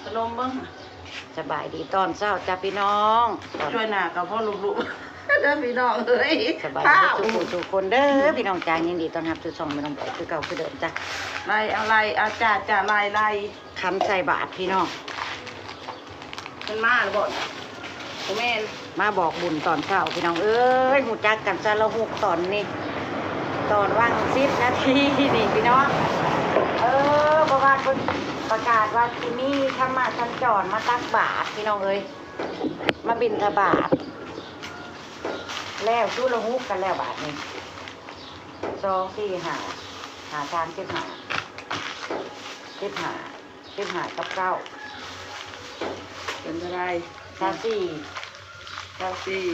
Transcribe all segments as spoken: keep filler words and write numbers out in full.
ขนมเบิ่ง สบายดีตอนเช้าจ้าพี่น้อง ช่วยหน้ากับพ่อลูกๆเด้อพี่น้องเอ้ย สบายดีทุกผู้ทุกคนเด้อพี่น้องจ้า ยินดีต้อนรับสู่ช่องแม่น้องแป๋วคือเก่าคือเดิมจ้า ไล่เอาไล่เอาจ้าจ้าไล่ไล่ ขันใส่บาตรพี่น้อง มันมาหรือบ่บ่แม่น มาบอกบุญตอนเช้าพี่น้องเอ้ย ฮู้จักกันซะละฮุกตอนนี้ ตอนว่างสิบนาทีนี่พี่น้อง เออ เพราะว่าเพิ่นประกาศว่าสิมีธรรมะสัญจรมาตักบาตรพี่น้องเอ้ย มาบิณฑบาต แล้วชุลฮุกกันแล้วบาดนี้ สอง สี่ ห้า ห้า สาม สิบห้า สิบห้า สิบห้า กับ เก้า เป็นเท่าไหร ซาวสี่ ซาวสี่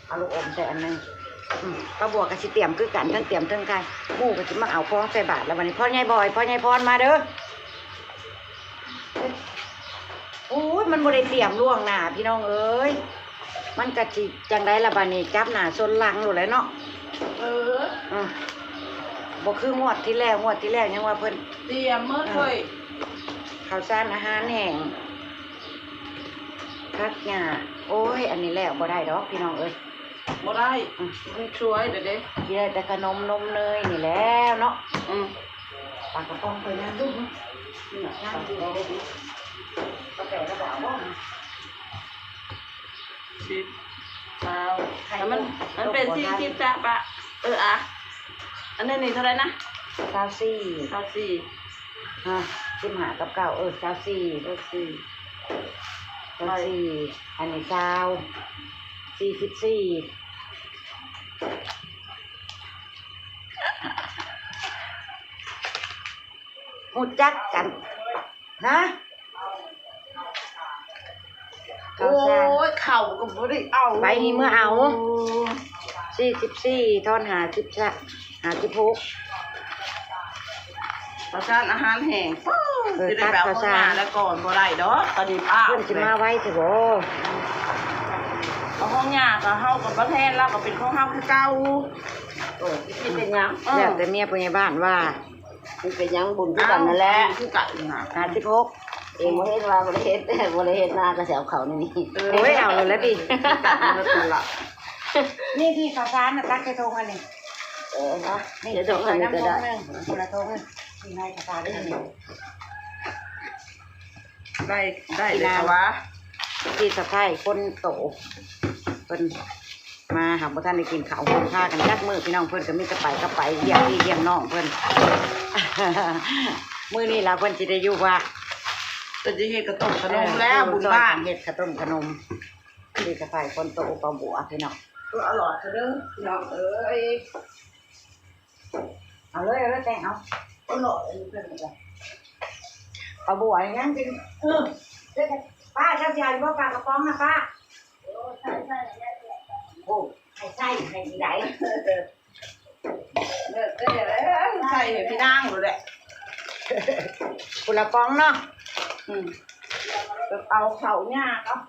เอาลูกอมใส่อันหนึ่ง อืม ป้าบัวก็สิเตรียมคือกัน ทั้งเตรียมทั้งไข่ หมู่ก็สิมาเอาของใส่บาตรแล้ววันนี้ พ่อใหญ่บอย พ่อใหญ่พรมาเด้อ โอ้ย มันบ่ได้เตรียมล่วงหน้าพี่น้องเอ้ย มันก็สิจังได๋ล่ะบัดนี้ จับหน้าชนหลังโลดแหละเนาะ เออ อ่ะ บ่คืองวดที่แล้ว งวดที่แล้วยังว่าเพิ่น เตรียมเมิดเลย ข้าวสารอาหารแห้ง ผักหญ้า โอ้ย อันนี้แล้วบ่ได้ดอกพี่น้องเอ้ย บ่ได้ อืม มันช่วยเด้อเด้ สิได้แต่ขนมนมเนยนี่แล้วเนาะ อืม ปลากระป๋องไปนั่งดูเนาะ นี่น่ะนั่งดู กาแฟแล้วบ่เอาบ่ สิบซาวแต่มันมันเป็นสี่สิบจ้ะปะ เอออะ อันนี้นี่เท่าไหรนะ ซาวสี่ ซาวสี่ ฮะ สิบห้า กับ เก้า เออ ซาวสี่ ซาวสี่ ซาวสี่ อันนี้ซาว สี่สิบสี่ ฮู้จักกัน ฮะ โอ้ย เข่าก็บ่ได้เอา ไปนี่เมื่อเอา สี่สิบสี่ ทอน ห้าสิบ ห้าสิบหก ประทานอาหารแห้ง เออ สิได้แบบ ตักข้าวสาร ห้องยาแล้วก่อนบ่ได้ดอกตอนนี้ป้า เพิ่นสิมาไว้สิบ่ เอาห้องยาก็เฮากับประแทนแล้วก็เป็นของเฮาคือเก่า เออ สิเป็นหยังเออ แล้วแต่เมียผู้ใหญ่บ้านว่า มันเป็นหยังบุญคือกันนั่นแหละคือกันนะ ห้าสิบหก เองบ่เห็นว่าบ่ได้เฮ็ดบ่ได้เฮ็ดนาก็สิเอาเขานี่ โอ้ยเอาเลยละติ คือกันนั่นแหละ นี่ที่ข้าวสารน่ะตักใส่ถุงอันนี้ เออนะ นี่ เดี๋ยวเดี๋ยวอันนี้ก็ได้ คนละถุงนี่ในข้าวสารนี่ ได้ได้เลยค่ะวะ ที่สะใภ้คนโตเพิ่นมาหาบ่ทันได้กินข้าวเพิ่นพากันจักมื้อพี่น้องเพิ่นก็มีแต่ไปก็ไปเยี่ยมพี่เยี่ยมน้องเพิ่น มื้อนี้ล่ะเพิ่นสิได้อยู่วัด ก็จะเฮ็ดกระต้มขนมแล้วบุญบ้าน เฮ็ดข้าวต้มขนมที่สะใภ้คนโตปลาบัวพี่น้อง ก็อร่อยเด้อพี่น้องเอ้ย เอาเลยเอาเลยแต่งเอา อร่อยเด้อ ปลาบัวยังกินเออป้าเจ้าสิเอาอยู่บ่ปลากระป๋องนะป้า ใช่ใช่ โอ้ให้ใส่ให้สิได้ เลิกได้แล้วใส่ให้พี่นางดูแหละ คนละป๋องเนาะ อืมเอาเขาเนี่ยเนาะ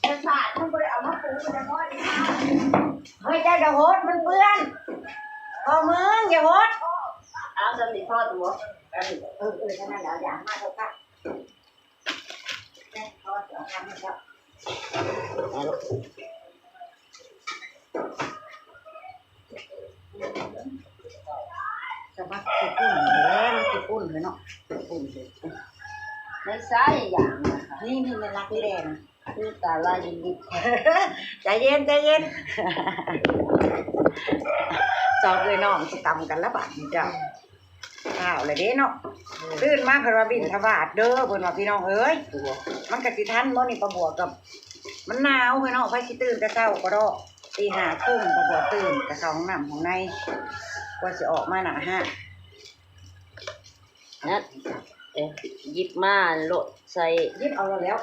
จะสาดมันบ่ได้เอามาปูจะน้อยเฮ้ยเจ้าอย่าหดมันเปื้อนพอมึงอย่าหด เอาสนิทพ่อตัว เออเออเท่านั้นแล้วอย่ามาเถอะค่ะ สะบัดขี้ฝุ่นแล้วมันขี้ฝุ่นเลยเนาะขี้ฝุ่นเลย ไม่ใช่อย่างนะคะ นี่นี่มันรักแดง คือตาลายยินดี ใจเย็นใจเย็น สองเลยน้องสิตำกันละบาดนี้เจ้า ข้าวเลยเด้เนาะตื่นมาเพิ่นว่าบิณฑบาตเด้อเพิ่นว่าพี่น้องเอ้ย มันก็สิทันบ่นี่ปลาบัวกับ มันหนาวเพิ่นเนาะไผสิตื่นแต่เช้าก็ดอกตีห้าครึ่งปลาบัวตื่นก็เข้าห้องน้ำห้องในกว่าสิออกมาหน้าห้าง นั่นเอ๊ะหยิบมาโลดใส่ หยิบเอาแล้ว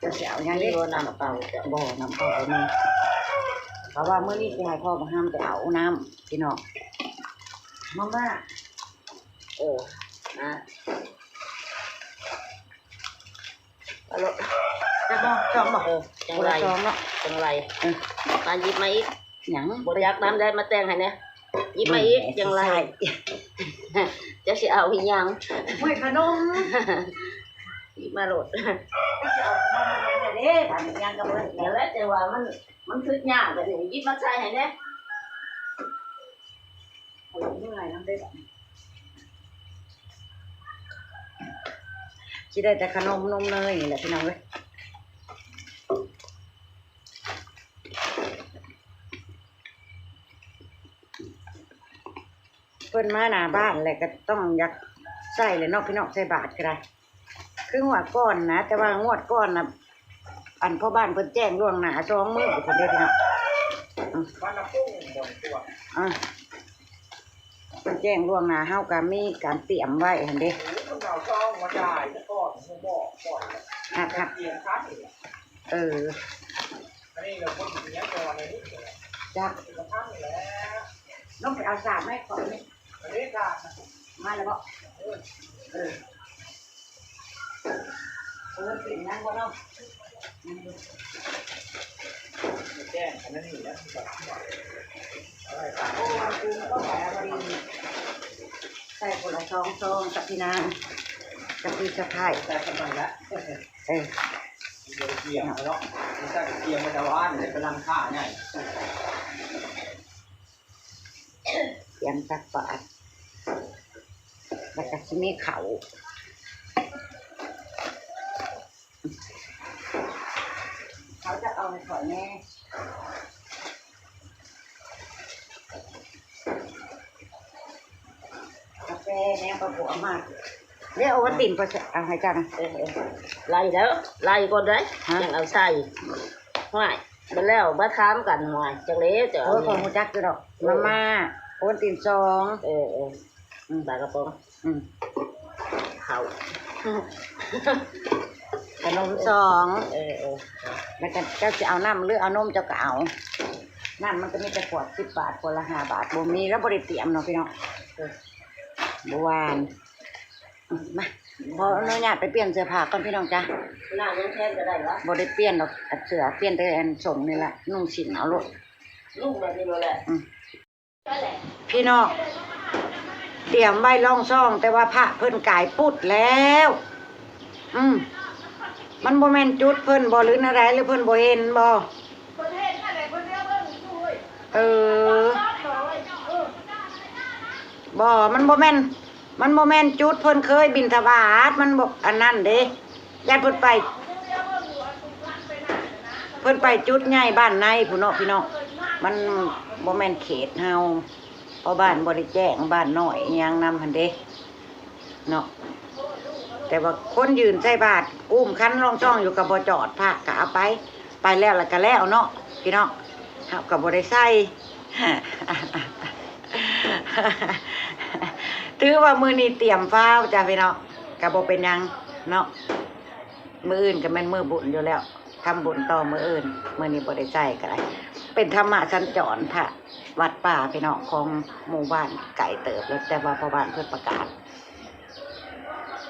จะสิเอาหยัง นี่ เด้ บ่น้ำเปล่าจ้ะ บ่น้ำเปล่าบ่มีเพราะว่ามื้อนี้สิให้พ่อบ่ห้ามไปเอาน้ำพี่น้องมาม่า เออนะเอาโลด จะบ่จอมบ่ เออจังไร คนละจอมเนาะ จังไร เออ มาหยิบมาอีก หยัง บ่อยากน้ำได้มาแต่งให้เนี่ย หยิบมาอีก จั่งไร จะสิเอาอีหยัง เฮ้ย ขนม หยิบมาโลด เด้ บาดนี้ยังก็บ่ได้ เดี๋ยวแล้ว แต่ว่ามัน มันคือยาก แต่นี่หยิบมาใส่ให้แหน่ เอาลงเมื่อยนำเด้อ บาดนี้ สิได้แต่ขนมนมเนยนี่แหละพี่น้องเอ้ย เพิ่นมาหน้าบ้านแล้วก็ต้องอยากใส่แหละเนาะพี่น้อง ใส่บาตรก็ได้ คืองวดก่อนนะ แต่ว่างวดก่อนนะ อันพ่อบ้านเพิ่นแจ้งล่วงหน้าสองมื้อพุ้นเด้พี่น้อง อืม บ้านนาปุ้งบ่อนตัว อ่ะ เพิ่นแจ้งล่วงหน้า เฮาก็มีการเตรียมไว้หั่นเด้ โอ้ย เพิ่นเอาซองมาจ่ายซะก่อน ผมบอกก่อนเลย อ่ะค่ะ เตรียมคัดอีก เออ อันนี้เราคนเสียก่อนเลยนี่ จ้ะ เอกพันธ์นี่แหละ ลงไปเอาสากมาให้ข่อยนี่ อันนี้สาก มาแล้วบ่ เออ เออ เออ เป็นยังบ่เนาะ แจ้งอันนั้นนี่นะ อะไรต่าง โอ้ คือมันก็ไปเอาพอดี ใส่คนละซองซองกับพี่นาง กับพี่สะใภ้ ใส่กันไปละ เออ เดี๋ยวเตรียมแล้วเนาะ ไม่ใช่เตรียมมาแต่ว่าเนี่ยกำลังฆ่าไง เตรียมตักบาตร แล้วก็สิมีข้าว เขาจะเอาให้ข่อยแน่ กาแฟแน่ ปลาบัวมาก เดี๋ยวเอาไว้ติ่มปลา เอาให้จ้านะ เออ เออ ไล่แล้ว ไล่ก่อนได้ ฮะ ยังเอาใส่ ห้วย มาแล้ว มาถามกัน ห้วย จังเลยจะเอา โอ้ย ของรู้จักอยู่ดอก เออ มาม่า โอนติ่นซอง เออ เออ อืม ปลากระป๋อง อืม ข้าว ขนมซอง เออ เออ แล้วก็เจ้าสิเอาน้ำหรือเอานมเจ้าก็เอา น้ำมันก็มีแต่ขวดสิบบาท ขวดละห้าบาท บ่มีแล้วบ่ได้เตรียมเนาะพี่น้อง เออ บ่หวาน อืม มา ขออนุญาตไปเปลี่ยนเสื้อผ้าก่อนพี่น้องจ้ะ หน้ายังแทนก็ได้วะ บ่ได้เปลี่ยนดอก เสื้อเปลี่ยนแต่อันส่งนี่แหละ นุ่งสิ้นเอาโลด นุ่งแบบนี้โลดแหละ อืม พี่น้อง เตรียมไว้รองซอง แต่ว่าพระเพิ่นกายปุดแล้ว อืม มันบ่แม่นจุดเพิ่นบ่หรือแนวใด หรือเพิ่นบ่เห็นบ่ เออ บ่ มันบ่แม่น มันบ่แม่นจุดเพิ่นเคยบิณฑบาต มันบ่อันนั้นเด้ ย่านเพิ่นไป เพิ่นไปจุดใหญ่บ้านในพุ้นเนาะพี่น้อง มันบ่แม่นเขตเฮา เพราะบ้านบ่ได้แจ้ง บ้านน้อยอิหยังนำหั่นเด้ เนาะ แต่ว่าคนยืนใส่บาตร อุ้มคันรองซองอยู่ก็บ่จอด พระก็เอาไป ไปแล้วล่ะก็แล้วเนาะ พี่น้อง เฮาก็บ่ได้ใส่ ถือว่ามื้อนี้เตรียมฟ้าวจ้ะพี่น้อง ก็บ่เป็นหยังเนาะ มื้ออื่นก็แม่นมื้อบุญอยู่แล้ว ทำบุญต่อมื้ออื่น มื้อนี้บ่ได้ใส่ก็ได้ เป็นธรรมะสัญจร พระวัดป่าพี่น้อง ของหมู่บ้านไกลเติบแล้ว แต่ว่าพ่อบ้านเพิ่นประกาศ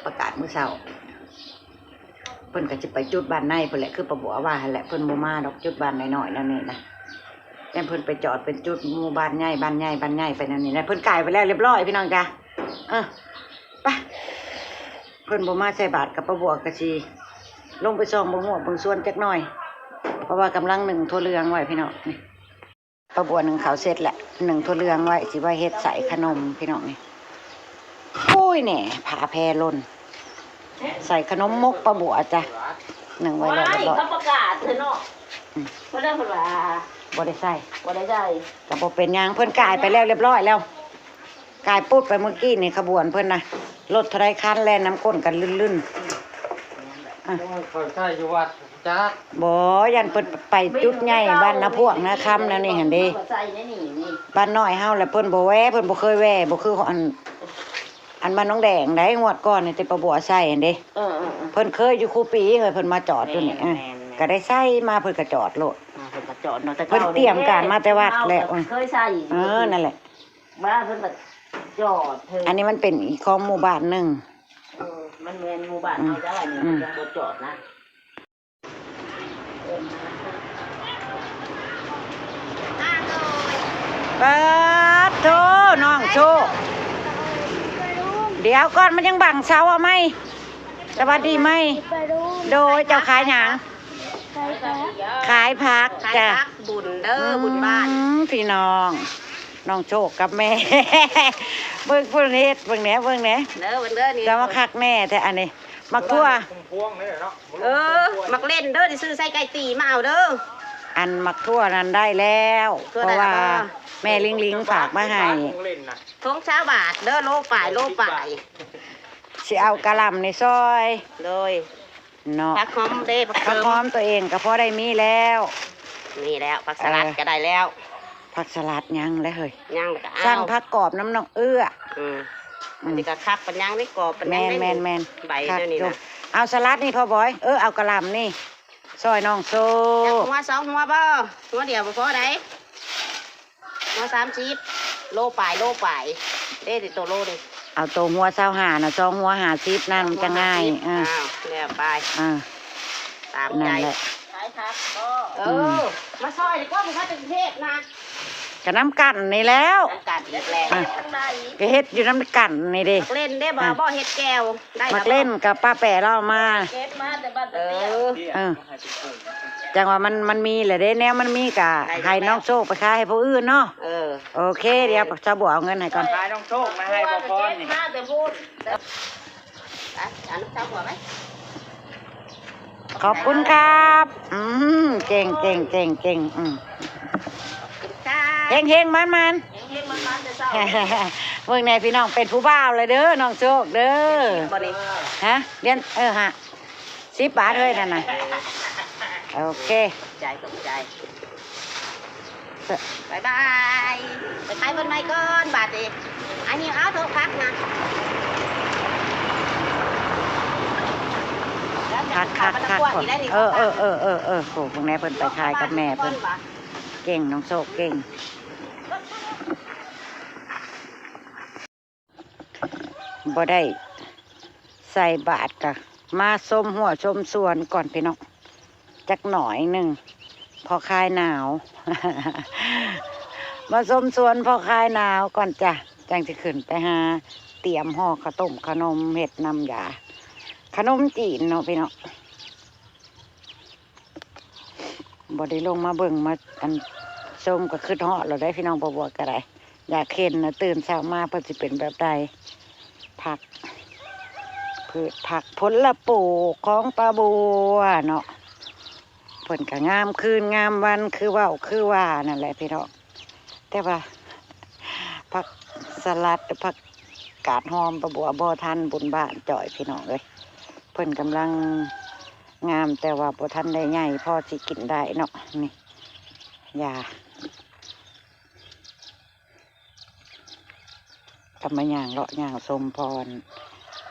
ประกาศมื้อเช้า เพิ่นก็สิไปจุดบ้านในพุ้นแหละ คือป้าบัวว่าหั่นแหละ เพิ่นบ่มาดอก จุดบ้านน้อยๆ นั่นนี่นะ ย่านเพิ่นไปจอดเป็นจุดหมู่บ้านใหญ่ บ้านใหญ่ บ้านใหญ่ไปนั่นนี่นะ เพิ่นกายไปแล้วเรียบร้อยพี่น้องจ้ะ เออ ไป เพิ่นบ่มาใส่บาตรกับป้าบัวก็สิลงไปส่องเบิ่งฮวกเบิ่งสวนจักหน่อย เพราะว่ากำลังนึ่งถั่วเหลืองไว้พี่น้อง นี่ ป้าบัวนึ่งข้าวเสร็จแล้ว นึ่งถั่วเหลืองไว้ สิไว้เฮ็ดใส่ขนมพี่น้องนี่ โอ้ยแหน่ ผ้าแพร่หล่น ใส่ขนมมกป้าบัวจ้ะ นึ่งไว้แล้วเรียบร้อย ว้าย เขาประกาศเถอะเนาะ อืม เพิ่นเรียกเพิ่นว่า บ่ได้ใส่ บ่ได้ใส่ ก็บ่เป็นหยัง เพิ่นกายไปแล้วเรียบร้อยแล้ว กายปุ๊บไปเมื่อกี้นี่ขบวนเพิ่นนะ รถเท่าไรคันแล่นนำก้นกันลื่นๆ อ่ะ เขาใส่อยู่วัดจ้า บ่ ย่านเพิ่นไปจุดใหญ่บ้านนาพวกนาคำแนวนี้หั่นเด้ เขาใส่ในนี่นี่ บ้านน้อยเฮาแหละเพิ่นบ่แวะ เพิ่นบ่เคยแวะ บ่คืออัน อันบ้านน้องแดงได้ งวดก่อนนี่แต่ป้าบัวใส่หั่นเด้ เออ เออ เออ เพิ่นเคยอยู่คู่ปีเฮ้ย เพิ่นมาจอดอยู่นี่ แม่น เออ แม่น แม่น ก็ได้ใส่มา เพิ่นก็จอดโลด อ่า เพิ่นก็จอดเนาะ แต่ เพิ่น เก่า เตรียมการมาแต่วัดแล้ว เฮาก็เคยใส่ เออ นั่นแหละ ว่าเพิ่นก็จอดเถอะ อันนี้มันเป็นอีกของหมู่บ้านหนึ่ง เออ มันแม่นหมู่บ้านเฮาได้นี่ อืม มันยังบ่จอดนะ ป๊าดโธ่ น้องโชค เดี๋ยวก่อนมันยังบังเสา เอาไหม สวัสดีไหม โดยเจ้าขายหยัง ขายผัก ขายผักจ้ะ บุญเด้อ อืม บุญบ้าน พี่น้อง น้องโชคกับแม่ เบิ่งเพิ่นเฮ็ด เบิ่งแหน่ เบิ่งแหน่ เด้อ เบิ่งเด้อ นี่ จะมาคักแน่แท้อันนี้ หมากถั่ว พวงๆเลยเนาะ เออ หมากเล่นเด้อ สิซื้อใส่ไก่ตีมาเอาเด้อ อันหมากถั่วนั้นได้แล้ว ถั่วได้แล้ว เพราะว่า บ่ แม่ลิงลิงฝากมาให้ พวงเล่นนะ ทงซาวบาทเด้อ โลปลาย โลปลาย สิเอากะหล่ำในซอย โดย เนาะ ผักหอมเด้ ผัก ผักหอม เติม ตัวเองก็พอได้มีแล้ว มีแล้ว ผักสลัด เออ ก็ได้แล้ว ผักสลัดยังแล้วเฮ้ย ยังก็เอา สั่งผักกรอบน้ำน้องเอื้อ อืม อืม อันนี้ก็คักปานยัง นี่กรอบปานยัง แม่น ได้ แม่น แม่น ใบ คัก เดี๋ยวนี้ อยู่ นะ เอาสลัดนี่พ่อบอย เออ เอากะหล่ำนี่ ซอยน้องโชค จักหัวสองหัวบ่ หัวเดียวบ่พอได้ หัวสามสิบ โลปลาย โลปลาย เด้ติโตโลนี่ เอาโตหัวซาวห้านะ สองหัวห้าสิบนั่นมันจะง่าย สองหัวห้าสิบ อ่า อ้าว แล้วไป อ่า ตามใจ นั่นแหละ ขายผักบ่ เออ อืม มาซอยดีกว่า ผมมาจากกรุงเทพนะ ก็น้ำกันนี่แล้ว น้ำกันอีกแล้ว อ่ะ ข้างใน ก็เฮ็ดอยู่น้ำกันนี่เด้ หมากเล่นเด้บ่ อ่ะ บ่เฮ็ดแจ่ว ได้ หมากเล่นกับป้าแป๋เราเอามา เก็บมาแต่บ้านตะเตี้ย เออ เออ จังว่ามัน มันมีแหละเด้ แนวมันมีกะ ได้อยู่ ให้น้องโชคไปขายให้ผู้อื่นเนาะ เออ โอเค เดี๋ยวสาวบัวเอาเงินให้ก่อน ขายน้องโชคมาให้บ่พรนี่ มาแต่พูด อ่ะ อันเจ้าหัวไหม ขอบคุณครับ อืม เก่ง เก่ง เก่ง เก่ง อืม ค่ะ เฮงเฮงมันมัน เฮงๆมันๆจะเศร้า เบิ่งแน่พี่น้อง เป็นผู้บ่าวเลยเด้อ น้องโชคเด้อ บ่นี่ ฮะ เรียน เออฮะ สิบบาทเลยนั่นน่ะ โอเค ขอบใจ ขอบใจ บ๊ายบาย ไปขายเพิ่นใหม่ก่อน บาดนี้ อันนี้เอาเถอะ พักนะ พัก พัก พัก อีกได้นี่ เออ เออ เออ เออ เออ โห พวกนี้เพิ่นไปขายกับแม่เพิ่น เก่ง น้องโชคเก่ง บ่ได้ใส่บาตรกะมาชมหัวชมสวนก่อนพี่น้อง จักหน่อยหนึ่ง พอคลายหนาว มาชมสวนพอคลายหนาวก่อนจ้ะ จังสิขึ้นไปหาเตรียมห่อข้าวต้มขนมเฮ็ดน้ำยา ขนมจีนเนาะพี่น้อง บ่ได้ลงมาเบิ่งมาอันชมก็คิดฮอดแล้วได้พี่น้อง ป้าบัวก็ได้ อยากเห็นนะ ตื่นเช้ามาเพิ่นสิเป็นแบบใด ผัก พืชผักผลปลูกของป้าบัวเนาะ เพิ่นก็งามคืนงามวันคือเว้าคือว่านั่นแหละพี่น้อง แต่ว่า ผักสลัด ผักกาดหอมป้าบัวบ่ทันบุญบ้านจ่อยพี่น้องเอ้ย เพิ่นกำลังงาม แต่ว่าบ่ทันได้ใหญ่พอสิกินได้เนาะ นี่ ยา กำมาย่างเลาะย่างชมพร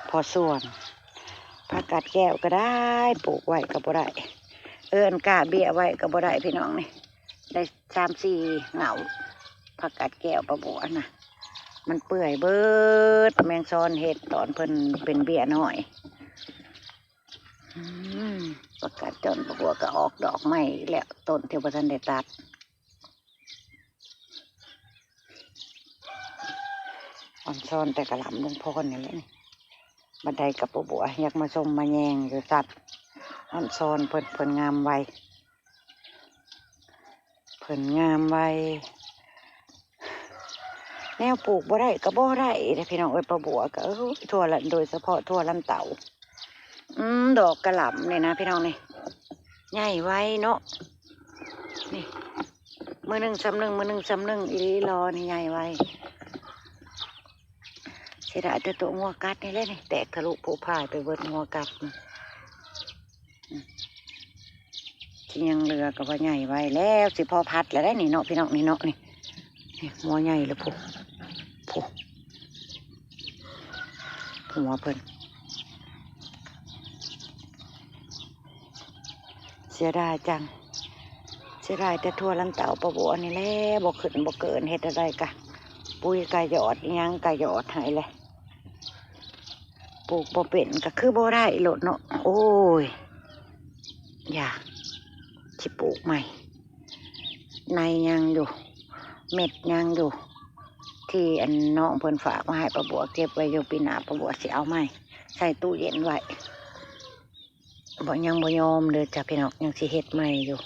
พอสวน ผักกาดแก้วก็ได้ ปลูกไว้ก็บ่ได้ เอิ้นกล้าเบี้ยไว้ก็บ่ได้พี่น้องนี่ ได้สามสี่เหงา ผักกาดแก้วป้าบัวนะ มันเปื่อยเบิด แมงซอนเฮ็ดตอนเพิ่นเป็นเบี้ยน้อย อืม ผักกาดจอนป้าบัวก็ออกดอกใหม่อีกแล้ว ต้นที่บ่ทันได้ตัด อ่อนซอนแต่กะหล่ำลุงพรนี่แหละนี่ บัดใดกับป้าบัวอยากมาชมมาแยงอยู่สัตว์ อ่อนซอนเพิ่น เพิ่นงามไว เพิ่นงามไว แนวปลูกบ่ได้ก็บ่ได้เด้อพี่น้องเอ้ย ป้าบัวก็ เอ้ย ถั่วละ โดยเฉพาะถั่วลันเตา อืม ดอกกะหล่ำนี่นะพี่น้องนี่ ใหญ่ไวเนาะ นี่ มื้อหนึ่งซ้ำหนึ่ง มื้อหนึ่งซ้ำหนึ่ง อีหลีหลอนี่ใหญ่ไว เสียดายแต่ตัวงัวกัดนี่แหละนี่ แตกทะลุผุพายไปเบิดงัวกัดนี่ อืม ที่ยังเหลือก็ว่าใหญ่ไวแล้ว สิพอพัดแล้วได้นี่เนาะพี่น้อง นี่เนาะนี่ นี่หัวใหญ่เลยพุ พุ หัวเพิ่น เสียดายจัง เสียดายแต่ถั่วลันเตาป้าบัวนี่แหละ บ่ขึ้นบ่เกิน เฮ็ดอะไรกะ ปุ๋ยกะหยอด อิหยังกะหยอดให้เลย ปลูกบ่เป็นก็คือบ่ได้โลดเนาะ โอ้ย อยากสิปลูกใหม่ ในยังอยู่ เม็ดยังอยู่ ที่อันน้องเพิ่นฝากมาให้ป้าบัวเก็บไว้อยู่ ปีหน้าป้าบัวสิเอาใหม่ ใส่ตู้เย็นไว้ บ่ ยังบ่ยอมเด้อจ้ะพี่น้อง ยังสิเฮ็ดใหม่อยู่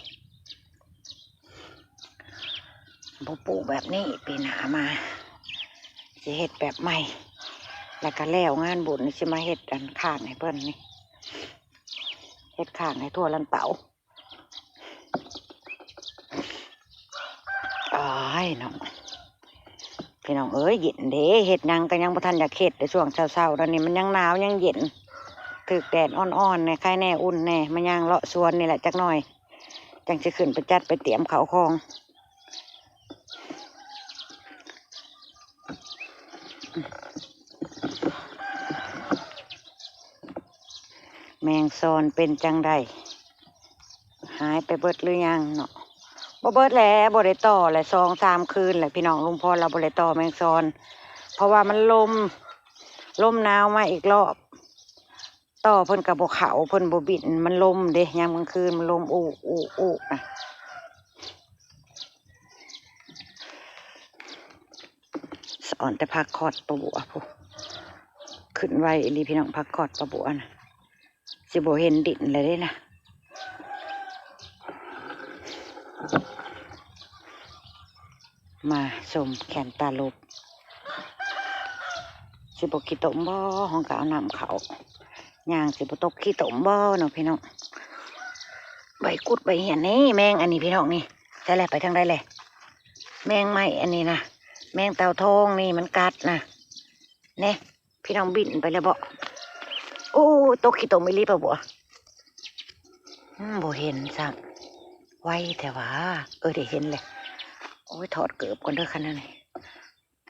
บ่ปลูกแบบนี้ ปีหน้ามา สิเฮ็ดแบบใหม่ แล้วก็แล้วงานบุญนี่สิมาเฮ็ดอันข้างให้เพิ่นนี่ เฮ็ดข้างให้ทั่วลันเตา อ้ายเนาะ พี่น้องเอ้ย เย็นเด้ เฮ็ดหยังก็ยังบ่ทันอยากเฮ็ด แต่ช่วงเช้าๆนั่นนี่มันยังหนาวยังเย็น ถืกแดดอ่อนๆแหน่ ใครแหน่อุ่นแหน่ มาย่างเลาะสวนนี่แหละจักหน่อย จั่งสิขึ้นไปจัดไปเตรียมข้าวของ แมงซอนเป็นจั่งใด หายไปเบิดหรือยังเนาะ บ่เบิดแล้ว บ่ได้ต่อแล้ว สองสามคืนแล้ว พี่น้อง ลุงพรเราบ่ได้ต่อแมงซอน เพราะว่ามันลม ลมหนาวมาอีกรอบ ต่อเพิ่นก็บ่เข้า เพิ่นบ่บิน มันลมเด้ ยามกลางคืนมันลมอู้อู้อู้นะ สะออนแต่ผักคอดป้าบัวพุ้น ขึ้นไวอีหลีพี่น้อง ผักคอดป้าบัวนะ สิบ่เห็นดินเลยเด้นะ มาชมแคนตาลูป สิบ่ขี้ตมบ่ ห้องก็เอาน้ำเขา ย่างสิบ่ตกขี้ตมบ่เนาะพี่น้อง ใบกุดใบเหียนนี่ แมงอันนี้พี่น้องนี่ ใช่แล้ว ไปทางใดเลย แมงไม้อันนี้นะ แมงเต่าทองนี่มันกัดนะ เนี่ย พี่น้องบินไปแล้วบ่ โอ้ ตกขี้ตมอีหลีป้าบัว อืม บ่เห็นซ้ำ ไวแท้หวา เออ ได้เห็นเลย โอ้ย ถอดเกิบก่อนเด้อคันนั้นนี่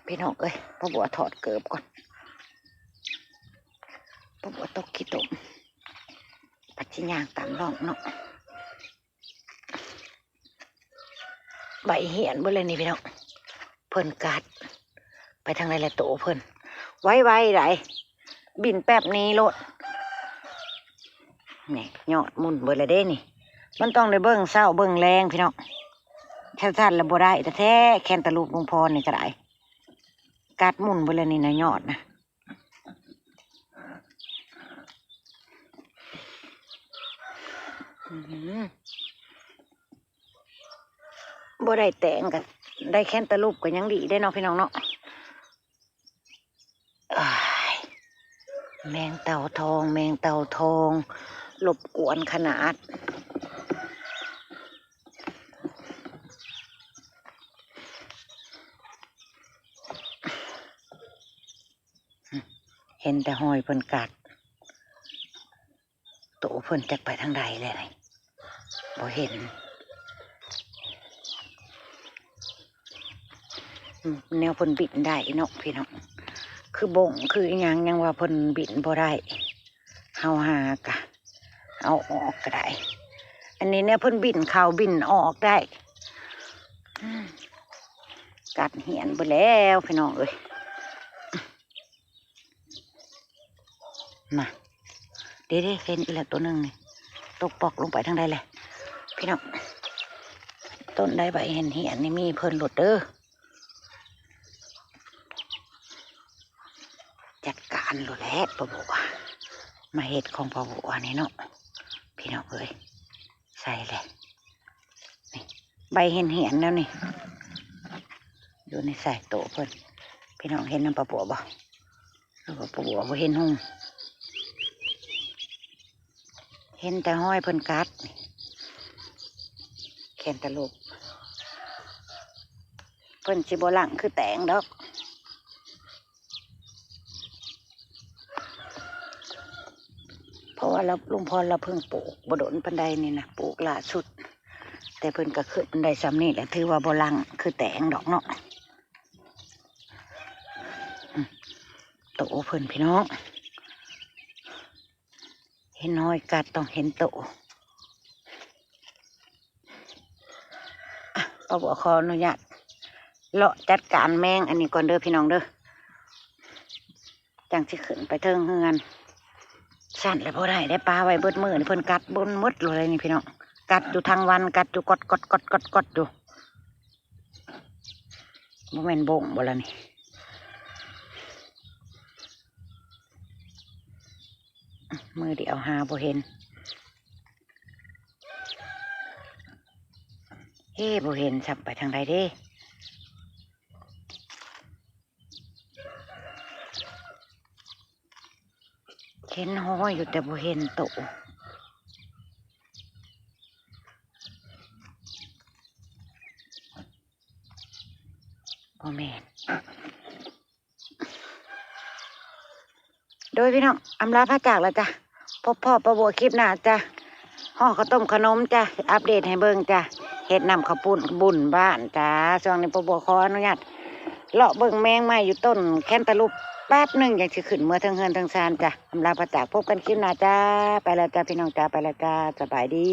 พี่น้องเอ้ย ป้าบัวถอดเกิบก่อน ป้าบัวตกขี้ตม ปัดสิย่างตามร่องเนาะ ใบเหียนเบิดเลยนี่พี่น้อง เพิ่นกัด ไปทางใดละโตเพิ่น ไวๆได บินแป๊บนี้โลด นี่ยอดมุ่นเบิดเลยเด้นี่ มันต้องได้เบิ่งเช้าเบิ่งแลงพี่น้อง แค่สั้นแล้วบ่ได้แท้ๆ แคนตาลูปลุงพรนี่ก็ได้ กัดมุ่นเบิดเลยนี่นะยอดนะ อื้อหือ บ่ได้แต่งก็ได้แคนตาลูปก็ยังดีได้เนาะพี่น้องเนาะ อ้าย แมงเต่าทอง แมงเต่าทอง รบกวนขนาด เห็นแต่หอยเพิ่นกัด โตเพิ่นจักไปทางใดเลย บ่เห็น แนวเพิ่นบินได้เนาะพี่น้อง คือบงคืออีหยังยังว่าเพิ่นบินบ่ได้ เฮาหากะ เอาออกก็ได้ อันนี้เนี่ยเพิ่นบินเข้าบินออกได้ อืม กัดเหียนไปแล้วพี่น้องเอ้ย น่ะ เด้ๆ เห็นอีกแล้วตัวหนึ่งนี่ ตกปอกลงไปทางใดเลย พี่น้อง ต้นใดใบเหียนๆนี่มีเพิ่นโลดเด้อ จัดการโลดแหละป้าบัว มาเฮ็ดของป้าบัวนี่เนาะ พี่น้องเอ้ย ใส่เลย นี่ ใบเหียนๆแล้วนี่ อยู่ในสายโตเพิ่น พี่น้องเห็นนำป้าบัวบ่ หรือว่าป้าบัวบ่เห็นหุง เห็นแต่หอยเพิ่นกัด แคนตาลูป เพิ่นสิบ่หลั่งคือแตงดอก เพราะว่าเรา ลุงพรเราเพิ่งปลูกบ่โดนปานใดนี่นะ ปลูกล่าสุด แต่เพิ่นก็ขึ้นได้ส่ำนี่แหละ ถือว่าบ่หลั่งคือแตงดอกเนาะ อืม โตเพิ่นพี่น้อง เห็นหอยกัดต้องเห็นโต อ่ะ ป้าบัวขออนุญาต เลาะจัดการแมงอันนี้ก่อนเด้อพี่น้องเด้อ จั่งสิขึ้นไปเทิงเฮือน สั่นแล้วบ่ได้ ได้ปลาไว้เบิดมื้อนี่ เพิ่นกัดบนหมดเลยนี่พี่น้อง กัดอยู่ทั้งวัน กัดอยู่กอดกอดกอดกอดกอดอยู่ บ่แม่นบงบ่ล่ะนี่ มือเดียวหาบ่เห็น เฮ้บ่เห็นสับไปทางใดเด้ เห็นห้อยอยู่แต่บ่เห็นโตบ่แม่น โดยพี่น้องอำลาพระจากแล้วจ้ะ พบพ่อป้าบัวคลิปหน้าจ้ะ ห่อข้าวต้มขนมจ้ะ อัปเดตให้เบิ่งจ้ะ เฮ็ดน้ำข้าวปุ้นบุญบ้านจ้ะ ช่วงนี้ป้าบัวขออนุญาต เลาะเบิ่งแมงไม้อยู่ต้นแคนตาลูปแป๊บหนึ่ง ยังสิขึ้นเมือเทิงเฮือนเทิงซานจ้ะ อำลาพระจาก พบกันคลิปหน้าจ้า ไปแล้วจ้าพี่น้องจ้า ไปแล้วจ้า สบายดี